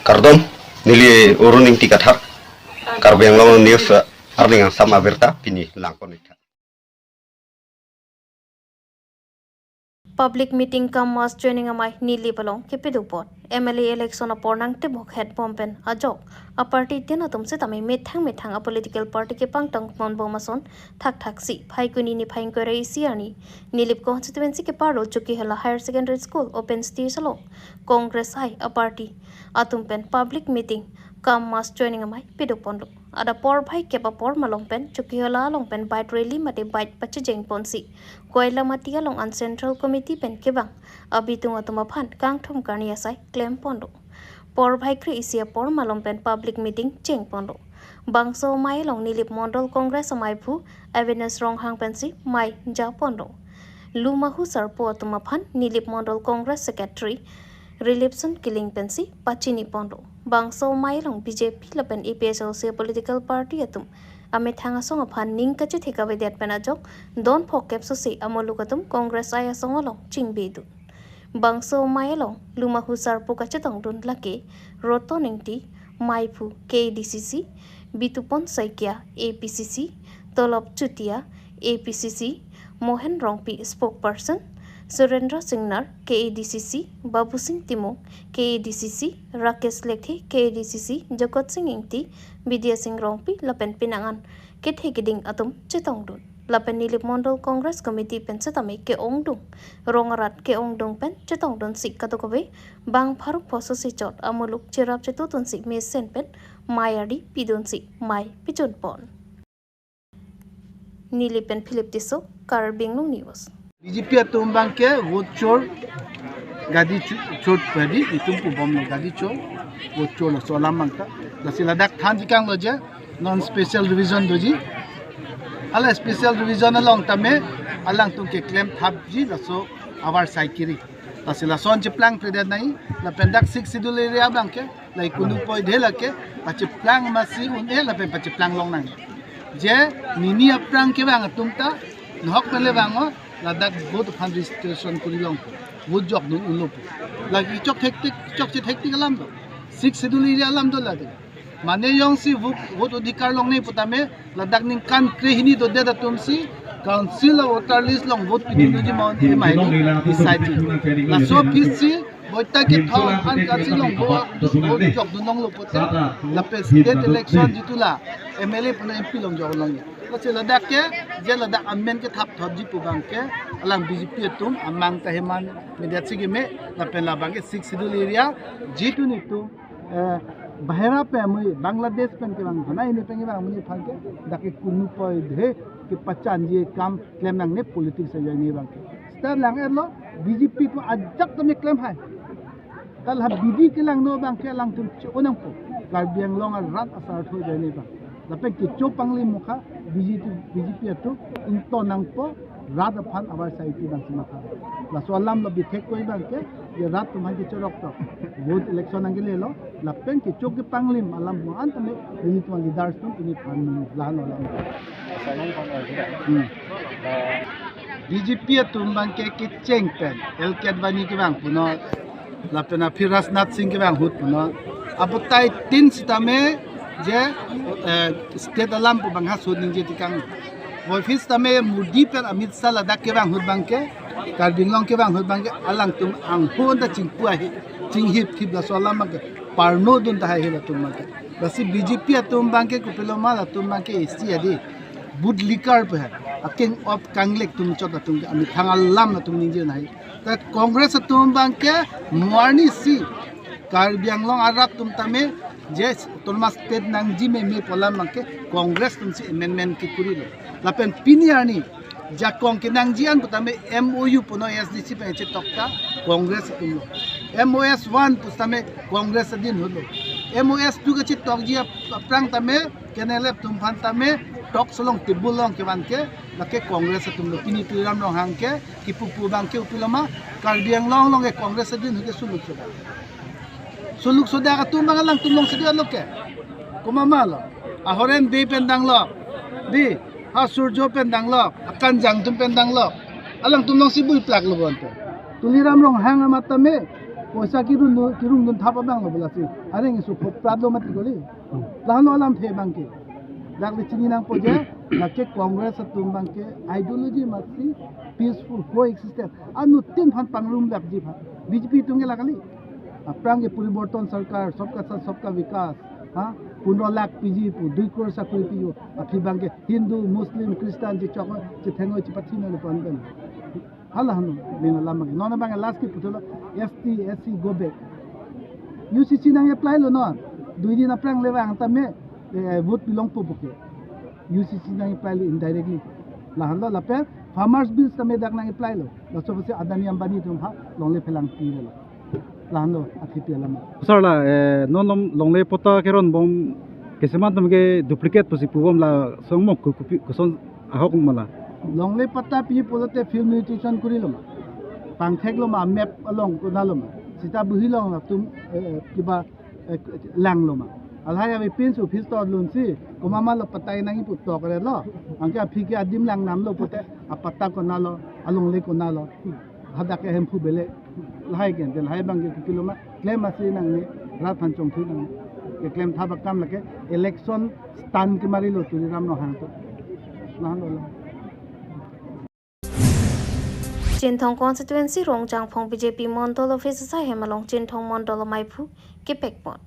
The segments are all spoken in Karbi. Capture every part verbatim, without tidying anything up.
Kardom, neli Arun Ingti Kathar, Karbi Anglong News, eh, arni angsam abirta pini langpon-iktha. Public meeting cum mass joining amei Nilip along kepadopon. M L A election apor nangtebok het bom pen ajok a-party tin atum setame methang methang a-political party kepangtang ponbom ason thakthaksi Phaikuni niphai ingkoi ra isi arni Nilip constituency keparlo Chokihola Higher Secondary School open stage along Congress hai a-party atum pen public meeting cum mass joining amei padoponlo. Adap porphai kep apor malom pen Chokihola along pen bike rally mate bike pachejeng ponsi Koilamati along an Central Committee pen kevang abitung atum aphan kangthum karni asai klemponlo. Porphai kre-isi apor malom pen public meeting chengponlo. Bangso amei along Nilip Mondol Congress ameiphu Avenes Ronghang pensi mei japonlo. Lumahu sarpo atum aphan Nilip Mondol Congress Secretary Rilipson Killing pensi pachiniponlo. Bangso amei along B J P lapen A P H L C political party atum amethang asong aphan ning kachethek avedet pen ajok don phokep sose amuluk atum Congress hai asong along chingbedun. Bangso amei along Lumahu sarpo kachetongdun lake Roton Ingti, meiphu K A D C C, Bitupon Saikia, A P C C, Tolop Chutia, A P C C, Mohen Rongpi, spokesperson, Surendra Singnar, K A D C C, Babusing Timung, K A D C C, Rakesh Lekthe, K A D C C, Jagat Sing Ingti, Bidya Sing Rongpi lapen penang an kethe keding atum chetongdun. Lapen Nilip Mondol Congress Committee pen setame ke-ongdung rong arat ke-ongdung pen chetongdunsi kadokave bang pharuk pho sose chot amuluk cherap chetudunsi mesen pen mei ardi pidunsi mei pachunpon. Nilip pen Philip Tisso, Karbi Anglong News. B J P atum abangke vote chor, gadi chu-, chor padi, itum pubomlo gadi chor, vote chor laso alam abangta. Lasi ladak thanji kanglo je, non special revision doji. Hala special revision along tame, alangtum keklem thapji laso avar saikiri. Lasi lason cheplang predet nai, lapen dak Sixth Schedule area abangke, lai kunu poi dei lake, pacheplang masi un-e lapen pacheplang longnang. Je, nini aphrang kevang atum ta, nahok pen le vango, ladak vote aphan registration kuri longpo. Vote jokdun unlopo. Lake chokthektik, chokchethektik alam do. Sixth Schedule area alam do lake. Mane jongsi vote, vote odhikar longne putame, ladak ningkan krehini dodet atumsi, Council of Voter List along vote pidunji ma un-e mane decide ji. Laso aphi si, boita kethom an Council along vote, vote jokdun longlo pote, lapen state election jitu la, M L A pen M P along jok longlo. Lasi ladak ke, je ladak amen kethap thotji pu abangke, alang B J P atum, amang ta heman, media chigime, lapen labangke Sixth Schedule area, jitu nitu, eh, bahera pen amonit, Bangladesh pen kevang, hana ini pen kevang amonit aphan ke, dak ke kunu poi dei, kepachanji akam klem nangne politics ajoine abangke. Seta lang-etlo, B J P pu ajak tame klem hai. Kal ha bidi kelangno abangke alangtum che-o nangpo. Karbi Anglong arat asartho ajoine abang. Lapen kecho panglim mokha B J P, B J P atum ington nangpo rat aphan avar saikiri abangsi matha. Laso alam lo bithek koi abangke, je rat atum aphan kecherok tok. Vote election nangkelelo, lapen kecho kepanglim alam mo an tame, nelitum aleaders atum pini phan lahan alam. Hmm. B J P atum abangke kecheng pen, L K Advani kevang punon, lapen aphi Rajnath Singh kevang ahut punon. Apotai tin sitame je, eh, state alam pu bang ha so ningje tikang. Voiphit sitame Modi pen Amit Shah ladak kevang ahut abangke, Karbi Anglong kevang ahut abangke, alangtum anghon ta chingpu ahi, chinghip thip laso alam abangke, parnodun tahai helatum abangke. Lasi B J P atum abangke kopiloma latum abangke isi adi. Vote likar pu hai. Aking op kanglek atum chot atum ke amethang alam atum ningje nai. Ta Congress atum abangke mo arni si Karbi Anglong arat atum tame je autonomous state nangji meme pu alam abangke Congress atumsi amendment kekurilo. Lapen pini arni jakong kenangji an putame M O U punon A S D C pen chetok ta Congress atumlo. M O S one pusitame Congress adin ahutlo. M O S two kachetokji ap-, aphrang tame K N L F atum aphan tame talks along table along kevan ke lake Congress atumlo. Pini Tuliram Ronghang ke kipu pu abangke kopiloma Karbi Anglong along ke Congress adin ahut ke suluk sodak. Suluk sodak atum abang alangtum alongsi dolo ke. Komat ma lo. Ahoren Bey pen danglo. Dei, ha Surjo pen danglo. Akanjang atum pen danglo. Alangtum alongsi bui plaklo bonta. Tuliram Ronghang amat tame Poisa kirung dun, kirung dun thap abang lo bola si. Areng isu khop prat lo mati kali. Lahenlo alamthe abang ke. Dak le chini nangpo je, lake Congress atum abang ke ideology mati peaceful coexistence. Anuttin aphan pangrum dak ji aphan. B J P atum ke la kali. Aphrang ke poriborton sarkar, sabka sath, sabka vikas. Ha? Pondro lakh piji pu, dui crore sakori piji. Aphi abang ke Hindu, Muslim, Christian, chechok, chethengoi, chepathi na le pon pen. Hala hanu, lina lama. Non abang last ke puthot lo, S T, S C go back. U C C nang apply lo non. Dui din aphrang le vang tame, eh, vote pilongpo puke. U C C nang apply lo indirectly. Lahenlo lapen farmers bills tame dak nang apply lo. Laso pusi Adani Ambani atum aphan longle phelangpi lo. Lahenlo athe pi alam. Sir la, eh, non lom longle patta keron bom keselam atum ke duplicate pusi pubom la song mok ku kupi koson ahok ma la. Longle patta pi pulote field mutation kori lo ma. Pangthek lo ma map along konat lo ma. Sita buhi long latum, eh, kiba, eh, lang lo ma. Alhai ave pin su office to lun si, komat ma lo patta nangji pu tok re lo. Anke aphi ke adim lang nam lo pute, apatta konat lo, alongle konat lo. Hadak ke Hemphu bele. Lahai ke, lahai abang ke kopilo ma. Klem asi nangne, rat aphan chongthu nangne. Keklem thap akam lake election stunt kemari lo Tuliram Ronghang atum. Lahenlo. Chinthong constituency Rongjangphong B J P Mondol office asai hem along Chinthong Mondol maiphu kepekpon.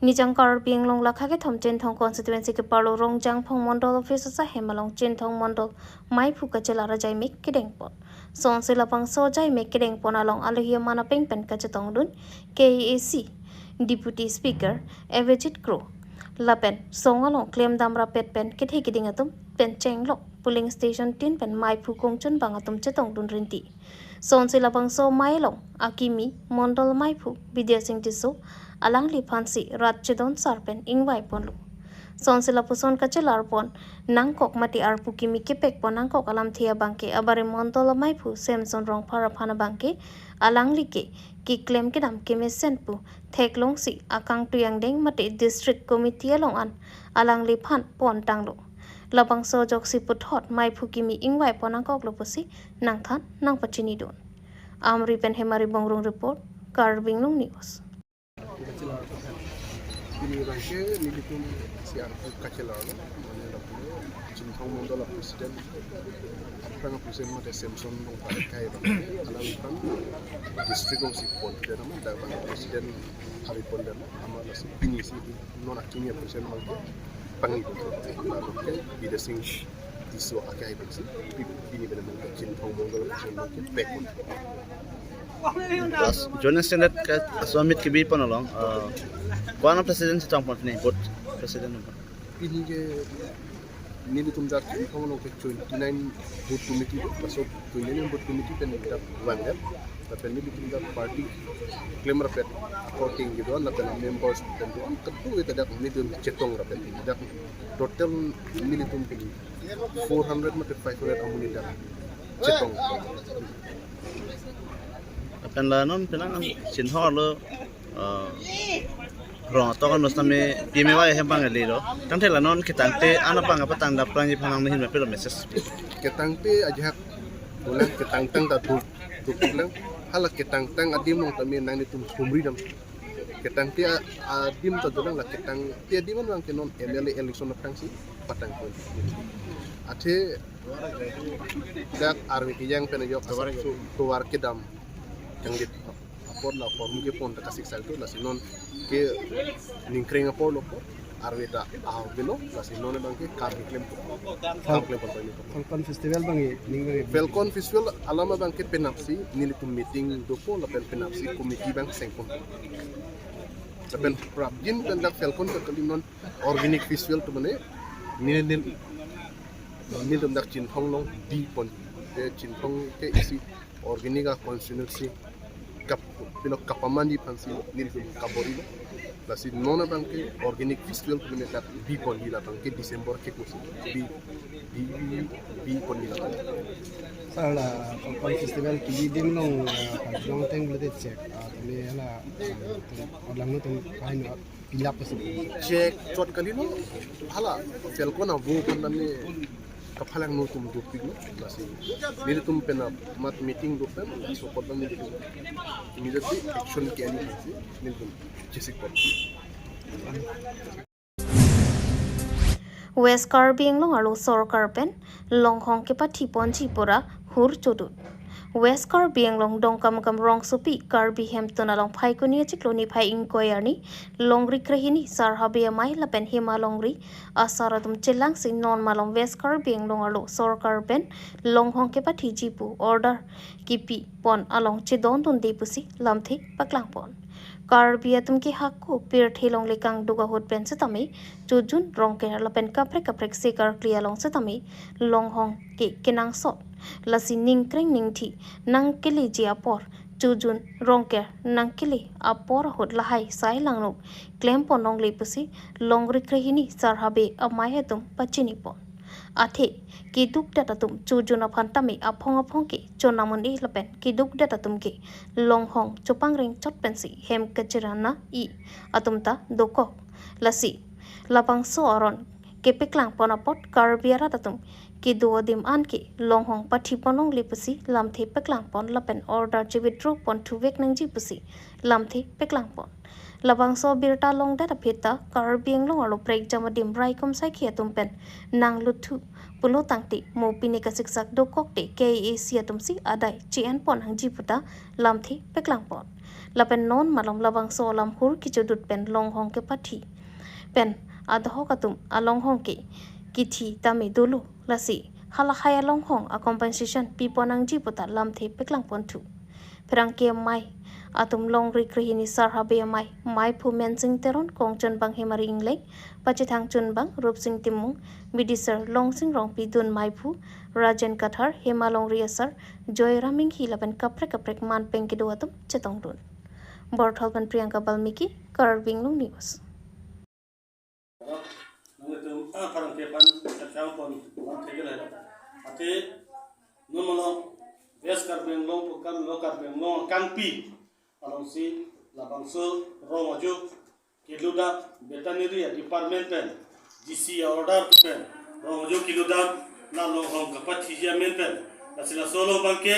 Nijang Karbi Anglong lakha kethom Chinthong constituency keparlo Rongjangphong Mondol office asai hem along Chinthong Mondol maiphu kachelar ajaimek kedengpon. Sonsi labangso ajaimek kedengpon along alohi aman apeng pen kachetongdun K A A C Deputy Speaker Avijit Kro lapen song along klemdam rapet pen kethe keding atum pen chenglok polling station tin pen maiphu kongchun bang atum chetongdun rinti. Sonsi labangso amei along akimi Mondol maiphu Bidya Sing Tisso alangliphansi rat chedon sar pen ingvaiponlo. Sonsi lapuson kachelarpon nangkok mate arpu kimi kepekpon nangkok alamthe abang ke abare Mondol maiphu Samson Rongphar aphan abang ke alangli ke keklem kedam kemesen pu theklongsi akangtui angdeng mate district committee along an alangliphan pontanglo. Labangso ajoksi puthot maiphu kimi ingvaipon nangkoklo pusi nangthan nangpachinidun. Amri pen Hemari Bongrung report, Karbi Anglong News. Pini abang ke nelitum si arpu kachelarlo, mane lapu Chinthong Mondol a-president, aphrang a-president mate Samson Rongphar akai abang ke, alangliphan district alongsi pon pidam amat, dak abang president hari pon dam amat, lasi pini si non akimi a-president abang ke pangni pon. Lalu ke Bidya Sing Tisso akai abang si pi-, pini pen abang ke Chinthong Mondol a-president abang ke pekpon. Plus, Joint Extended ke summit kebipon along, uh, ko-an a-president chetongpon pini, board president. Pini ke nelitum dak Chinthong along ke twenty-nine booth committee do, laso twenty-nine booth committee pen dak vangdet, lapen nelitum dak party klem rapet according kedo, lapen members pen do, kedo ita dak nelitum chetong rapet, dak total nelitum pini four hundred mate five hundred amonit dak chetong. Lapen la non penang Chinthong arlo, eh, rong atok anus tame P M A Y hem abang le lo. Tangte la non ketangte an abang kapatang dapprangji aphan nanghin mepelo message. Ketangte ajahak dolang, ketangtang ta duk duk lang. Hala ketangtang adim along tame nanglitum sumri dam. Ketangte a-, adim ta dolang, la ketangte adim abang ke non M L A election aphrangsi patangpon. Athe dak arve kejang pen ajok tovar kedam. Jangdit apor la apor muke pon ta kasik sal tu, lasi non ke ningkreng apor lo po, arve ta ahok belo, lasi non abang ke kam keklem po. Kam klemponpo. Falcon Festival abang ning abang. Falcon Festival alam abang ke penapsi nelitum meeting dopo lapen penapsi committee abang sengpon. Lapen prapjin pen dak Falcon ke kali non organic festival atum mane neli, neli, nelitum dak Chinthong along bipon. Te Chinthong ke isi organic a-constituency kap, pilo kapamanji aphansi nelitum kabor-ilo. Lasi non abang ke organic festival atum mane dak biponji, labang ke December ke kusi bi, bi, bi, biponji labang. Sir, la Falcon Festival kili adim along, ah, Karbi Anglong ateng pulote chek, ah, tame hala, ah, tum, orlang no tum kain, ah, pilap pasi. Chek chot kalilo, hala Falcon avo aphan tame Kaphalang no tum dopik no, lasi nelitum pen amat meeting do pen, laso apot nelitum immediately action ke ani si nelitum chesik pon. West Karbi Anglong arlo sorkar pen longhong kepathi ponji pura hur chodun. West Karbi Anglong Dongkamukam rongsopi Karbi Hemtun along Phaikuni achiklo niphai ingkoi arni Longri Krehini Sar Habe Amei lapen Hima Longri asar atum chelangsi non malom West Karbi Anglong arlo sorkar pen longhong kepathiji pu order kipi pon along chedondunde pusi lamthe paklang pon. Karbi atum ke hako pirthe longle kangduk ahut pen setame chojun Rongker lapen kaprek kaprek sekarkli along setame longhong ke kenangsot. Lasi ningkreng ningthi nangkeleji apor, chojun Rongker nangkele apor ahut lahai sai langnuk klem pon longle pusi Longri Krehini Sar Habe Amei atum pachini pon. Athe kedukdet atum chojun aphan tame aphong aphong ke chonam un-e lapen kedukdet atum ke longhong chopangreng chot pensi hem kachirana i atum ta dokok. Lasi labangso aron kepeklang pon apot Karbi arat atum kedo adim an ke longhong pathi pon longle pusi lamthe peklang pon lapen order che withdraw pon thuvek nangji pusi lamthe peklang pon. Labangso abirta longdet aphi ta Karbi Anglong arlo prekjam adim raikom saikhi atum pen nangluthu pulo tangte mo pine kasiksak dokok te K A A C atum si adai che-en pon nangji puta lamthe peklang pon. Lapen non malom labangso alam hur kechodun pen longhong kepathi pen adhohok atum alonghong ke kithi tame dolo, lasi halahai alonghong a compensation pi pon nangji puta lamthe peklang pon thu. Pherangke amei atum Longri Krehini Sar Habe Amei, meiphu Mensing Teron, kongchunbang Hemari Ingleng, pachethang chunbang Rupsing Timung, bidisar Longsing Rongpi, dun meiphu Rajen Kathar, Hima Longri asar Joyram Inghi lapen kaprek kaprek manpeng kedo atum chetongdun. Borthol pen Priyanka Balmiki, Karbi Anglong News. Nanglitum, ah, pherangke aphan kachang pon lamthe ke lahelo. Athe non malom West Karbi Anglong pu kam lo, Karbi Anglong kangpi alongsi labangso rong ajo keludat veterinary department pen D C order pen rong ajo keludat la longhong kapathiji amen pen. Lasi laso along abangke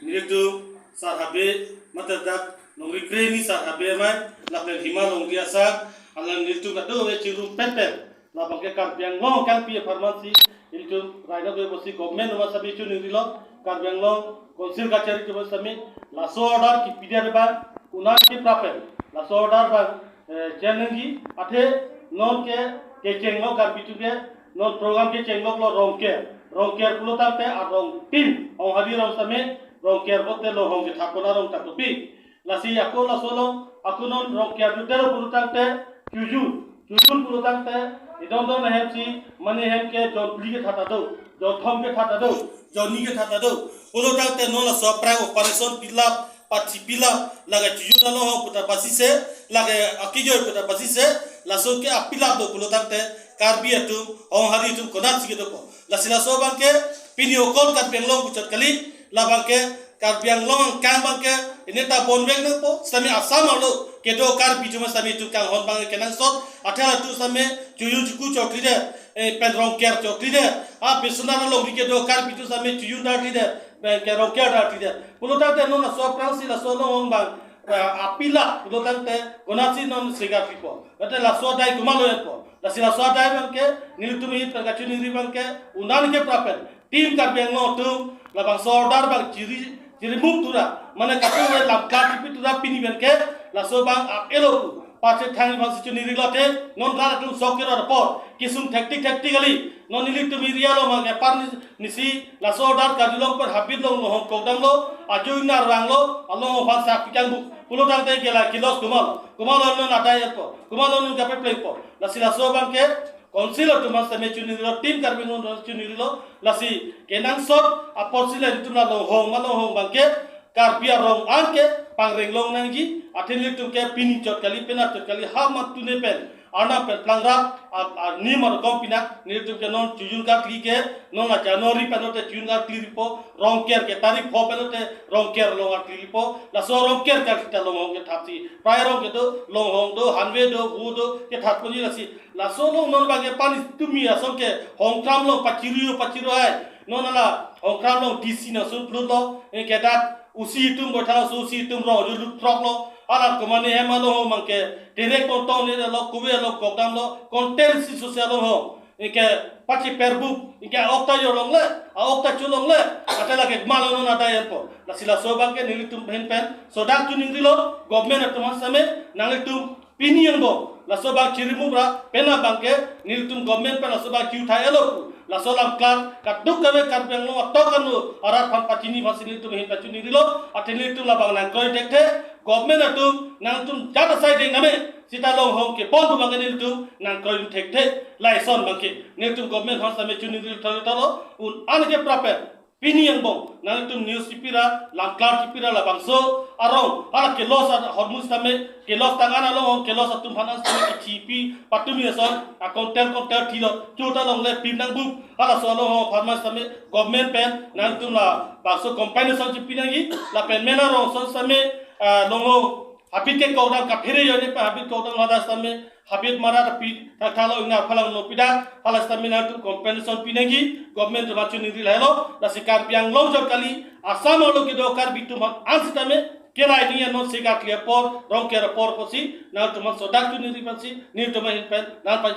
nelitum Sar Habe, mate dak Longri Krehini Sar Habe Amei lapen Hima Longri asar alang nelitum kado-e chirum pen pen labangke Karbi Anglong kangpi apharman si nelitum raino ke bosi government atum sami choningrilo, Karbi Anglong Council kachari atum sami laso order kipidet abang unan kiprap pen laso order abang, eh, challenge athe non ke kechenglo Karbi atum ke, non program kechenglo lo Rongker, Rongker pulo tangte arong tin, Honghari arong sami Rongker bote longhong kethat pon arong ta kopi. Lasi ako laso along, ako non Rongker jutero pulo tangte chojun, chojun pulo tangte idon don ahem si, mane hem ke jon phli kethat ta do, jon thom kethat ta do, jon ni kethat ta do. Pulo tangte non laso aphrang operation pilap, pathi pilap, lake chojun alonghong puta basi se, lake akijoi puta basi se, laso ke apilap do pulo tangte Karbi atum, Honghari atum konatsi kedo ko. Lasi laso abangke pini okon Karbi Anglong puchot kali, labangke Karbi Anglong angkang abangke ini ta bonvek nangpo, sami Assam arlo kedo Karbi atum sami itum kanghon abangke kenangsot, athe latum sami chojun chuku choklidet, eh, pen Rongker choklidet, a Biswanath alongri kedo Karbi atum sami chojun darlidet, pen ke Rongker darlidet. Pulo tangte non laso aphrang si laso alonghong abang, eh, apilap pulo tangte konatsi non sega pipo. Ate laso adai komatlo enpo. Lasi laso adai abangke nelitum it pen kachiningri abangke unan keprap pen Team Karbi Anglong atum labangso order abang chiri, chiri muk tura, mane katung lam klar chipi tura pini abangke laso abang ap elo pu pachethang abang si choningrilo te non rat atum sok kero apor kesung thektik thektik kali, non nelitum area along abangke par ni, nisi laso order kajulong pen habit along longhong kok damlo, ajo ingnar ranglo, along aphan sak pikang buk, pulo tangte ke la kilos komatlo, komatlo non adai enpo, komatlo non kapeplengpo. Lasi laso abangke Council atum sami choningrilo, Team Karbi Anglong atum choningrilo, lasi kenangsot apor si la nelitum la longhong ma longhong abangke Karbi arong an ke pangreng long nangji, athe nelitum ke pini chot kali, penap chot kali, ha mat tune pen Arnam pen plangrap, a, a, nim arkom pinak, nelitum ke non chojun karkli ke, non a January pen lote chojun karkli ripo, Rongker ke tarik pho pen lote Rongker along karkli ripo, laso Rongker karkli ta longhong kethat si, prai arong kedo, longhong do, hanve do, vo do, kethat ponji lasi, laso along non abang ke pani tumi ason ke, hongkram along pachiri-o, pachiro-ai, non ala, hongkram along D C nangsun plut lo, eh, kedak, O C atum boithang, so O C atum rong ajo lut throk lo, ala komane hem along abang ke, direct tongtong ne lo, kove along kokdam lo, content si social along ho. Anke pachi perbuk, anke a-ok ta jorlongle, a-ok ta cholongle, ate lake mal non adai enpo. Lasi laso abang ke nelitum ahin pen, sodak choningrilo, government atum aphan sitame, nanglitum pini angbong, laso abang chirimu ra, penap abang ke, nelitum government pen laso abang kiu thai elo pu, laso alam klar, kaduk kave Karbi Anglong atok anu, arat aphan pachini aphan si nelitum ahin pen choningrilo, ate nelitum labang nangkroi thekthe, government atum, nangtum jat asai deng name, sita longhong kepon pu abang ke nelitum nangkroi thekthe, lason abang ke, nelitum government aphan sitame choningri thotlo, un-an ke prapet, pini angbong, nangtum news chipi ra, lam klar chipi ra labangso, arong, hala kelos a-, ahormu sitame, kelos tang an along, kelos atum aphan an sitame kechipi, patumi ason, a-content, content thilo, chuta longle pim nangbup, halaso along aphan sitame, government pen, nangtum labangso compensation chipi nangji, lapen mena rong ason sitame, ah, longhong, habit ke kokdam kaphere jone pa habit kokdam hadak sitame, habit mara tapi, thakthalo ingna phalang no pidak, hala sitame nangtum compensation pi nangji, government atum choningri lahelo, lasi Karbi Anglong jor kali, Assam arlo kedo Karbi atum aphan an sitame, kelai ni ano sega clear apor, Rongker apor pusi, nangtum aphan sodak choningri aphan si, nelitum ahin pen, nang pen.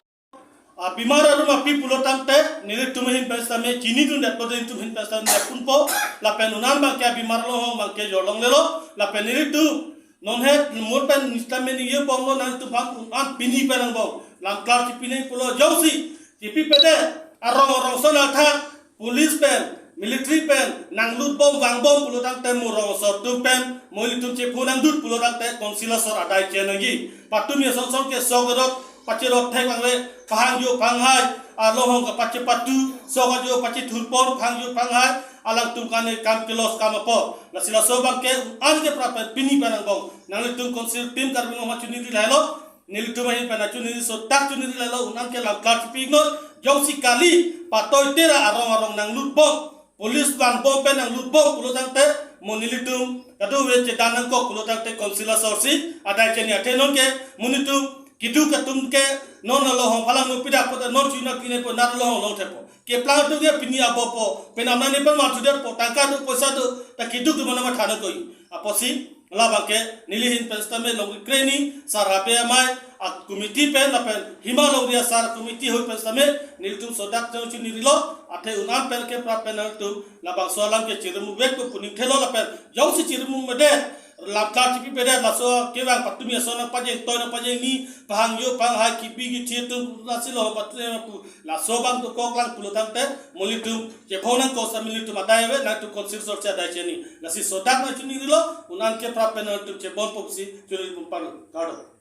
Abimar arum api pulo tangte, nelitum ahin pen sitame, chinidun det po nelitum ahin pen sitame, punpo, lapen un-an abang ke abimar longhong abang ke jorlonglelo, lapen nelitum, non het, mur pen sitame ningje bomlo nangtum aphan un-an pini pen angbong. Lam klar chipi nang pulo jongsi, chipi pede, arong arong ason athak, police pen, military pen, nanglut bom vang bom pulo tangte mo rong asor atum pen, mo ilitum chepho nangdut pulo tangte, council asor adai che nangji. Patumi ason ason ke sok rot, pacherot thek angle, pahang jo pahang hai, alonghong ke pachepatu, sok ajo pachethur pon, pahang jo pahang hai, alangtum kane kam kelos kam apor. Lasi laso abang ke, an ke prapet pini pen angbong. Nanglitum council team Karbi Anglong aphan choningri lahelo, nelitum ahin pen choningri sodak choningri lahelo, un-an ke lam klar chipi iknon, jongsi kali, patoi tera arong arong nanglut bom, police van bom pen nanglut bom pulo tangte, mo nelitum, kadokave chedan nangkok pulo tangte council asor si, adai che ni athe non ke, mo nelitum, keduk atum ke, non alonghong phalang no pidak pote, non chuna kine po, nar alonghong long thepo. Keplang atum ke pini abo po, penam nani pen matu det po, tangka do, poisa do, ta keduk atum mana matha nangkok. Apotsi, labang ke, neli ahin pen sitame longri kreni, sar habe amei, a-committee pen, lapen, hima longri asar committee ahoi pen sitame, nelitum sodak jong choningri lo, athe un-an pen ke prapet nangtum, labangso alam ke chirimu vek pu pu ning thelo lapen, jongsi chirimu mede, lam klar chipi pede, laso kevang patumi ason nangpajeng, toi nangpajeng ni, pahang jo, pahang hai, kipi kithi atum, lasi lo, patumi pu, laso abang dokok lang pulo tangte, mo ilitum, chepho nangkok sitame ilitum adai ave, nangtum council asor si adai che ni. Lasi sodak nang choningri lo, un-an ke prapet nangtum chebonpo pusi, choningri pon palo. Kardom.